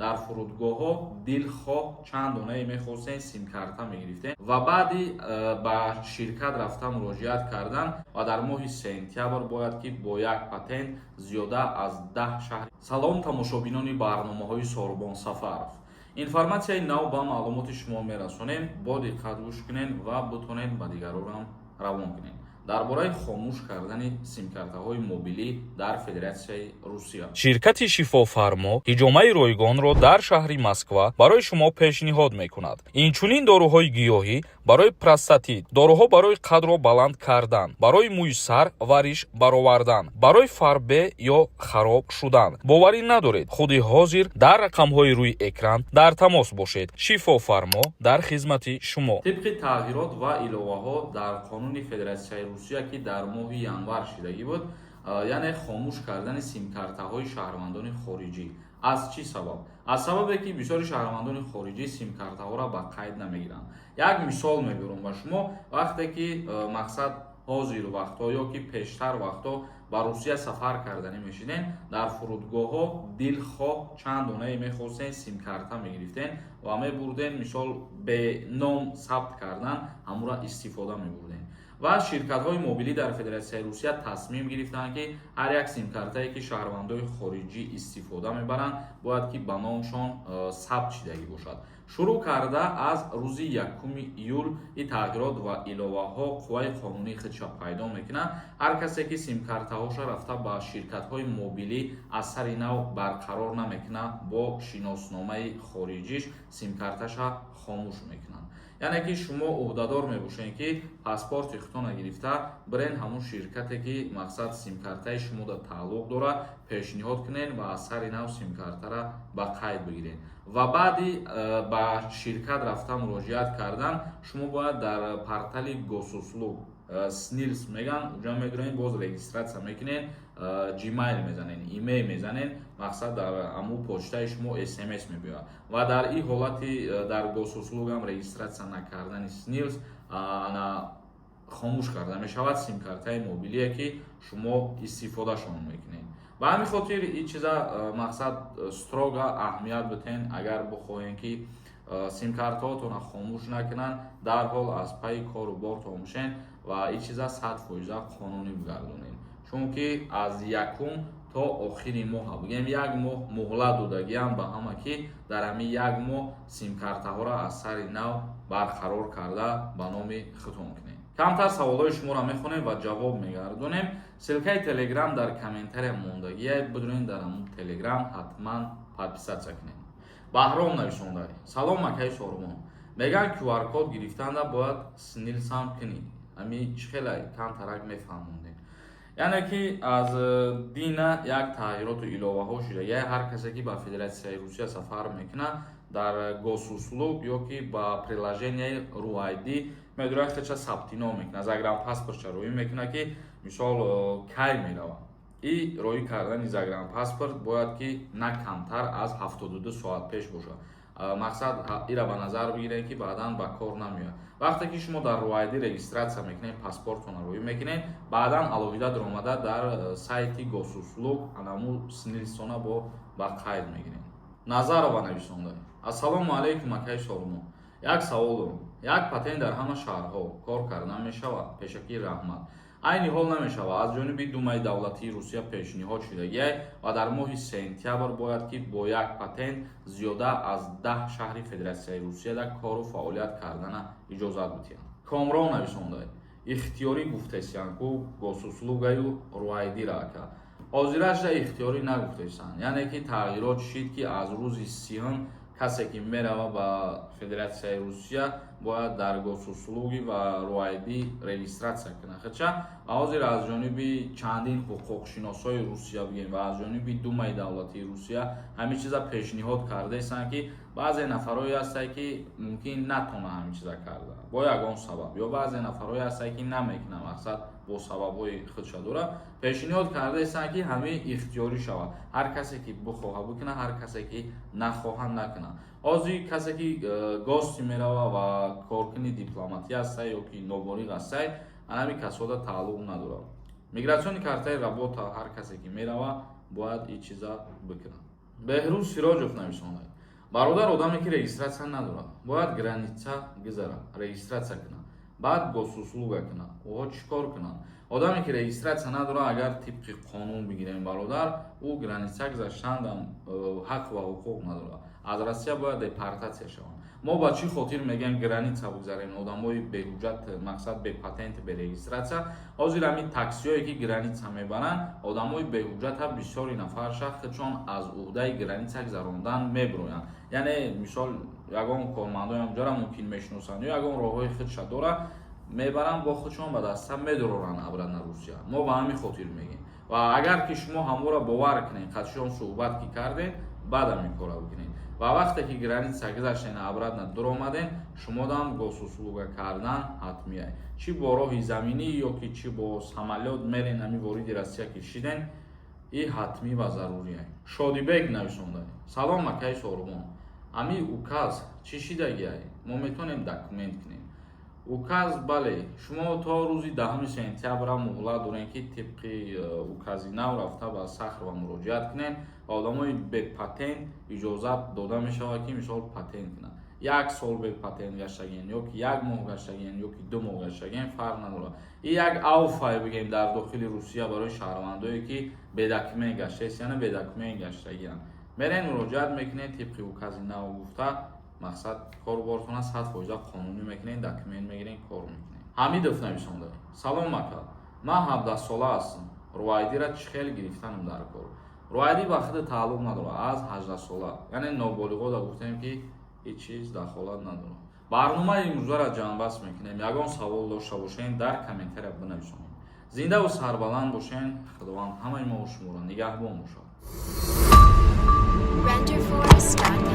Дар фурудгоҳҳо дилхоҳ чанд донае мехостен, симкарта мегирифтем ва баъди ба ширкат рафта муроҷиат кардан ва дар моҳи сентябр бояд ки бо як патент зиёда аз 10 шаҳр. Салом, тамошобинони барномаҳои Сорбон Сафаров! Информатсияи нав ба маълумоти шумо мерасонем. Бо диққат гӯш кунед ва бутонед ба дигаронам равон кунед. Дар бораи хомӯш кардани симкартаҳои мобилӣ дар Федератсияи Русия. Ширкати Шифофармо ҳиҷомаи ройгонро дар шаҳри Москва барои шумо пешниҳод мекунад. Инчунин доруҳои гиёҳӣ барои простатит, доруҳо барои қадро баланд кардан, барои мӯи сар ва риш баровардан, барои фарбе ё хароб шудан. Боварӣ надоред? Худи ҳозир дар рақамҳои рӯи экран дар тамос бошед. Шифофармо дар хизмати шумо. Тибқи тағйирот ва иловаҳо дар қонуни Федератсияи Русия, ки дар моҳи январ шидагӣ буд, яъне хомӯш кардани симкартаҳои шаҳрвандони хориҷӣ. Аз чӣ сабаб? Аз сабабе ки бисёри шаҳрвандони хориҷӣ симкартаҳоро ба қайд намегиранд. Як мисол мебиёрам ба шумо. Вақте ки мақсад, ҳозир вақтҳо ё ки пештар вақтҳо ба Русия сафар карданӣ мешидем, дар фурудгоҳҳо дилхоҳ чанд донае мехостен, симкарта мегирифтен ва мебурден, мисол, бе ном сабт кардан ҳамура истифода мебурдем. Ва ширкатҳои мобилӣ дар Федератсияи Русия тасмим гирифтанд, ки ҳар як симкартае, ки шаҳрвандои хориҷӣ истифода мебаранд, бояд ки ба номшон сабт шидагӣ бошад. Шурӯъ карда аз рӯзи 1 июл ин тағйирот ва иловаҳо қувваи қонунии худша пайдо мекунад. Ҳар касе ки симкартаҳоша рафта ба ширкатҳои мобилӣ аз сари нав барқарор намекунад, бо шиносномаи хориҷиш симкарташа хомӯш мекунанд. Яъне ки шумо ӯҳдадор мебошед, ки паспорти худтона гирифта бирен, ҳамун ширкате, ки мақсад, симкартаи шумода тааллуқ дорад, пешниҳод кунед ва аз сари нав симкартара ба қайд бигиред. Ва баъди ба ширкат рафта муроҷиат кардан шумо бояд дар портали Госуслуг, СНИЛС меган, уҷа медурен, боз регистрация мекунед, Gmail мезанен, имейл мезанен, мақсад, дар аму почтаи шумо СМС мебиёяд. Ва дар ин ҳолати дар Госуслугам регистрация накардани СНИЛС, ана хомӯш карда мешавад симкартаи мобилие, ки шумо истифодашон мекунед. Ба ҳамин хотир ин чиза, мақсад, строго аҳамият битен. Агар бихоҳем, ки симкартаҳотонро хомӯш накунанд, дарҳол аз пайи кору бортон бошен ва ин чиза 100% қонунӣ бигардонед, чунки аз якум то охири моҳ, бигем, як моҳ муҳлат додагиам ба ҳама, ки дар ҳамин як моҳ симкартаҳоро аз сари нав барқарор карда ба номи худтон кунед. Камтар саволҳои шуморо мехонем ва ҷавоб мегардонем. Ссылкаи Телеграм дар комментария мондагия, бидурен, дар ҳамун Телеграм ҳатман подписаться кунед. Баҳром нависонда: «Салом, акаи Сорбон, меган, QR-код гирифтанда бояд СНИЛСам кунӣ, ами чӣ хела? Камтарак мефаҳмондем». Яъне ки аз дина як тағйироту иловаҳо шуда. Я ҳар касе, ки ба Федератсияи Русия сафар мекунад, дар Госуслуг ё ки ба приложенияи RuID медурад, хеча сабти ном мекунад, загранпаспортша роӣ мекунад, ки мисол, кай меравад. И роӣ кардани загранпаспорт бояд ки на камтар аз 72 соат пеш бошад. Мақсад, ира ба назар бигиред, ки баъдан ба кор намеояд. Вақте ки шумо дар RuID регистрация мекунед, паспортона роӣ мекунед, баъдан алоҳида даромада дар сайти Госуслуг анаму СНИЛСона бо ба қайд мегиред. Назарова нависонда: «Ассалому алайкум, акаи Сорбон, як савол дорам. Як патент дар ҳама шаҳрҳо кор карда мешавад? Пешакӣ раҳмат». Айни ҳол намешавад. Аз ҷониби Думаи давлатии Русия пешниҳод шудагиай ва дар моҳи сентябр бояд ки бо як патент зиёда аз 10 шаҳри Федератсияи Русияда кору фаъолият кардана иҷозат бидиҳанд. Комрон нависонда: «Ихтиёрӣ гуфтесиян ку Госуслугаю RuID-ра, ака?» Ҳозирашда ихтиёрӣ нагуфтесиян. Яъне ки тағйирот шид, ки аз рӯзи 30-ум касе, ки мерава ба Федератсияи Русия, бояд дар Госуслуги ва RuID регистрация кунад хача. Ва ҳозир аз ҷониби чандин ҳуқуқшиносҳои Русия бигем ва аз ҷониби Думаи давлатии Русия ҳамин чиза пешниҳод кардаестанд, ки баъзе нафарое ҳастанд, ки мумкин натонанд ҳамин чиза карда бо ягон сабаб, ё баъзе нафарое ҳастанд, ки намекунанд, мақсад, бо сабабҳои худша дорад. Пешниҳод кардаестанд, ки ҳамин ихтиёрӣ шавад: ҳар касе ки бихоҳа, бикунад, ҳар касе ки нахоҳа, накунад. Ҳозир касе ки гости мерава ва коркуни дипломатӣ ҳастай ё ки ноболиғ ҳастай, ҳамин касода тааллуқ надорад. Миграционный картаи работа ҳар касе ки мерава, бояд ин чиза бикунад. Беҳрӯз Сироҷов нависонад: «Бародар, одаме ки регистрация надорад, бояд граница гузарад, регистрация кунад, баъд госуслуга кунад. Ӯҳо чӣ кор кунанд?» Одаме ки регистрация надорад, агар тибқи қонун бигирем, бародар, ӯ граница гузаштандам ҳақ ва ҳуқуқ надорад, аз Россия бояд депортация шаванд. Мо ба чӣ хотир мегӯем граница бигзарем, одамои беҳуҷҷат, мақсад, бепатент, берегистрация? Ҳозир ҳамин таксиҳое ки граница мебаранд, одамои беҳуҷҷата бисёри нафарша худшон аз уҳдаи граница гузарондан мебироянд. Яъне, мисол, ягон кормандои ҳамҷора мумкин мешиносанд ё ягон роҳҳои худша дора, мебаранд, бо худшон ба даста медороранд обратно Русия. Мо ба ҳамин хотир мегӯем. Ва агар ки шумо ҳамвора бовар кунед, қатшон суҳбат ки кардед, баъд ҳамин кора бикунед. Ва вақте ки граница гузаштен, обратно дуромаден, шумодам госуслуга кардан ҳатмия. Чӣ бо роҳи заминӣ ё ки чӣ бо самолёт мерен, ҳамин вориди Россия ки шиден, и ҳатмӣ ва зарурия. Шодибек нависонда: «Салом, акаи Сорубон, ами указ чӣ шидагиай? Мо метавонем документ кунем?» Указ, бале, шумо то рӯзи 10 сентябра муҳлат дорем, ки тибқи укази нав рафта ба Сахарова муроҷиат кунем ва одамои бепатент иҷозат дода мешавад, ки, мисол, патент кунанд. Як сол бепатент гаштагиен ё ки як моҳ гаштагиен, ё ки 2 моҳ гаштагиен, фарқ надорад. И як авфай бигем дар дохили Русия барои шаҳрвандое ки бедокумент гаштаест, яъне бедокумент гаштагианд. Мерен, муроҷиат мекунед, тибқи укази нав гуфта, мақсад, корубортона 100% қонунӣ мекунед, документ мегирен, кор мекунед. Ҳамидов нависонда: «Салом, ака, ман 17сола ҳастам, RU ID-ра чӣ хел гирифтанам дар кор?» RU ID ба худ тааллуқ надорад аз 18сола, яъне ноболиғода гуфтем, ки ҳеҷ чиз дахолат надорад. Барномаи имрӯзаро ҷамъбаст мекунем. Ягон савол дошта бошед, дар комментария бинависонед. Зиндаву сарбаланд бошед. Худованд ҳамаи мо шуморо нигаҳбон бошад. Renderforest.ai.